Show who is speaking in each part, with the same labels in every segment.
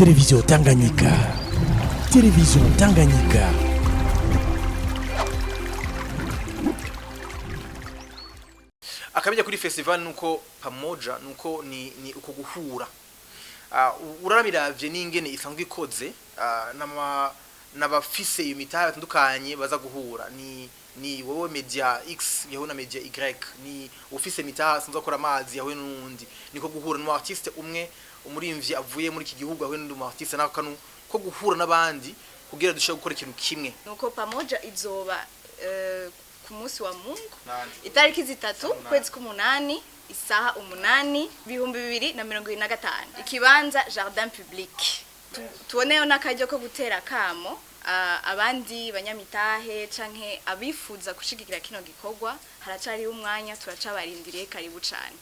Speaker 1: Television Tanganyika. Television Tanganyika.
Speaker 2: Akabijya kuri festival nuko pamoja nuko ni uko guhura. Urabiravye n'ingene isanzwe ikoze, n'ama n'abafise iyo mitahe batandukanye baza guhura, ni wowe media X yahuye na media Y, ni ufise mitahe asanzwe akora amazi yahuye n'undi, niko guhura n'umu artiste umwe, umurimvyi avuye muri iki gihugu ahuye n'undi mu artiste, nako kanu ko guhura n'abandi kugira dushobore gukora ikintu kimwe.
Speaker 3: Nuko pamoja izoba ku munsi wa Mungu, itariki 3 kwezi k'umunani, isaha 8, 2025, ikibanza Jardin Public. Tuboneyo n'akaryo ko gutera kamo abandi banyamitahe canke abifuza gushigikira kino gikorwa. Haracariho umwanya, turacabarindiriye, karibu cane.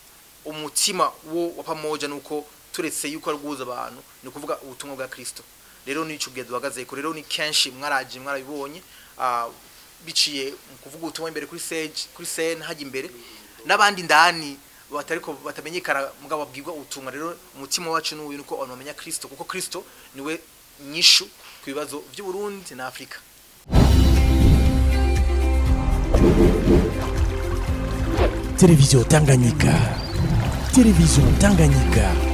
Speaker 2: Umutima wo wa pamoja nuko turetse yuko ari guhuza abantu, ni ukuvuga ubutumwa bwa Kristo. Rero nico gihe duhagaze ko rero ni kenshi mwaraje mwarabibonye, biciye mu kuvuga ubutumwa imbere kuri stage, kuri scene hajya imbere n'abandi ndani batariko batamenyekana, mugabo babwirwa ubutumwa. Rero umutima wacu n'uyu, nuko abantu bamenya Kristo, kuko Kristo niwe nyishu ku bibazo by'u Burundi na Afrika.
Speaker 1: Television Tanganyika. Television Tanganyika.